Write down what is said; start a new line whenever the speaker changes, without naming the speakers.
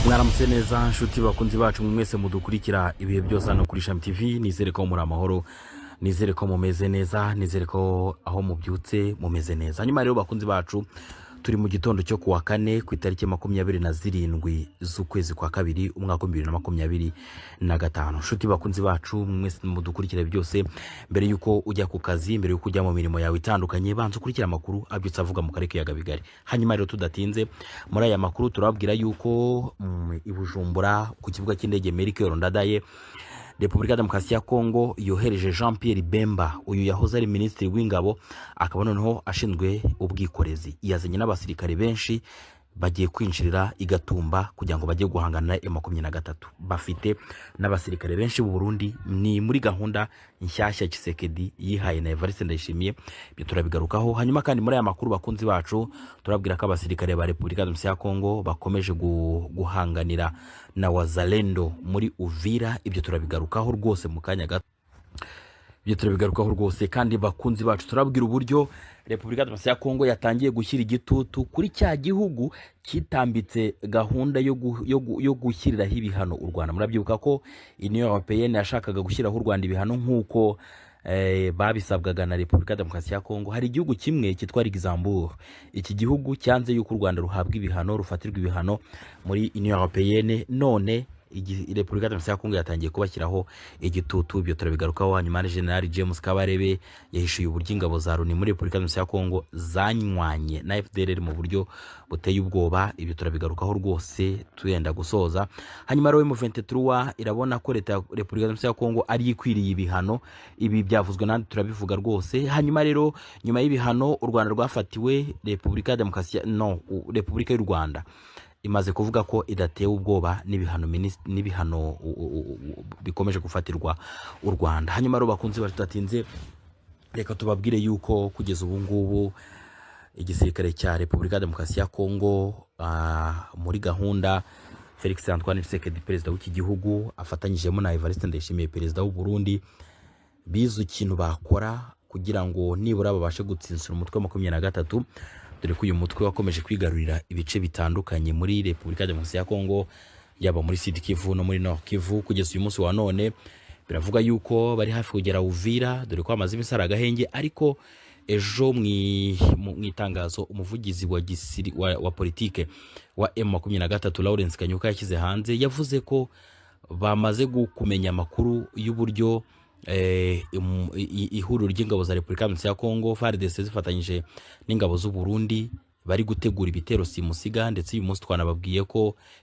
Mwaramutse neza, nshuti bakunzi bacu mwese mudukurikira ibihe byose hano kuri Shami TV. Nizere ko muri amahoro, nizere ko mumeze neza, nizere ko aho mubyutse mumeze neza. Hanyuma rero, bakunzi bacu, turi mu gitondo cyo kuwa kane, ku itariki 27 z'ukwezi kwa kabiri, umwaka wa 2025. Nshuti bakunzi bacu mwese mudukurikira byose, mbere y'uko ujya ku kazi, mbere y'uko ujya mu mirimo yawe itandukanye, banza ukurikira amakuru abyutse avuga mu karere k'ibiyaga bigari. Hanyuma rero, tudatinze muri aya makuru, turababwira yuko i Bujumbura ku kibuga cy'indege Melchior Ndadaye, Repubulika ya Demokarasi ya Kongo yohereje Jean Pierre Bemba. Uyu yahoze ari minisitiri w'ingabo, akaba noneho ashinzwe ubwikorezi. Yazanye n'abasirikare benshi, bagiye kwinjirira i Gatumba kugira ngo bajye guhangana na M23. Bafite n'abasirikare benshi b'u Burundi. Ni muri gahunda nshyashya Tshisekedi yihaye na Evariste Ndayishimiye. Ibyo turabigarukaho. Hanyuma kandi muri aya makuru, bakunzi bacu, turabwira ko abasirikare ba Repubulika ya Demokarasi ya Kongo bakomeje guhanganira na Wazalendo muri Uvira. Ibyo turabigarukaho rwose mu kanya gato. Ibyo turabigarukaho rwose. Kandi bakunzi bacu, turabwira uburyo Repubulika ya Demokarasi ya Kongo yatangiye gushyira igitutu kuri cya gihugu kitambitse gahunda yo gushyiriraho ibihano u Rwanda. Murabyibuka ko Union Européenne yashakaga gushyiraho u Rwanda ibihano nk'uko babisabwaga na Repubulika ya Demokarasi ya Kongo. Hari igihugu kimwe cyitwa Luxembourg. Iki gihugu cyanze yuko u Rwanda ruhabwa ibihano, rufatirwa ibihano muri Union Européenne. None Repubulika ya Demokarasi ya Kongo yatangiye kubashyiraho igitutu. Ibyo turabigarukaho. Hanyuma General James Kabarebe yahishuye uburyo ingabo za Loni muri Repubulika ya Demokarasi ya Kongo zanywanye na FDLR mu buryo buteye ubwoba. Ibyo turabigarukaho rwose tuyenda gusoza. Hanyuma rero, M23 irabona ko leta ya Repubulika ya Demokarasi ya Kongo ari ikwiriye ibihano. Ibi byavuzwe nandi, turabivuga rwose. Hanyuma rero, nyuma y'ibihano u Rwanda rwafatiwe, Repubulika ya Demokarasi no Repubulika y'u Rwanda imaze kuvuga ko idatewe ubwoba n'ibihano bikomeje gufatirwa u Rwanda. Hanyuma rero, bakunzi bacu, tudatinze, reka tubabwire yuko kugeza ubu ngubu igisirikare cya Repubulika ya Demokarasi ya Kongo, muri gahunda Felix Antoine Tshisekedi, perezida w'iki gihugu, afatanyijemo na Evariste Ndayishimiye, perezida w'u Burundi, bize ikintu bakora kugira ngo nibura babashe gutsinsura umutwe wa 23, dore ko uyu mutwe wakomeje kwigarurira ibice bitandukanye muri Repubulika ya Demokarasi ya Kongo, yaba muri Sud Kivu no muri Nord Kivu. Kugeza uyu munsi wa none biravuga yuko bari hafi kugera Uvira, dore ko hamaze iminsi hari agahenge. Ariko ejo mu itangazo umuvugizi wa politike wa M23, Lawrence Kanyuka, yashyize hanze, yavuze ko bamaze kumenya amakuru y'uburyo ihuriro ry'ingabo za Repubulika ya Demokarasi ya Kongo, FARDC, zifatanyije n'ingabo z'u Burundi bari gutegura ibitero simusiga. Ndetse uyu munsi twanababwiye ko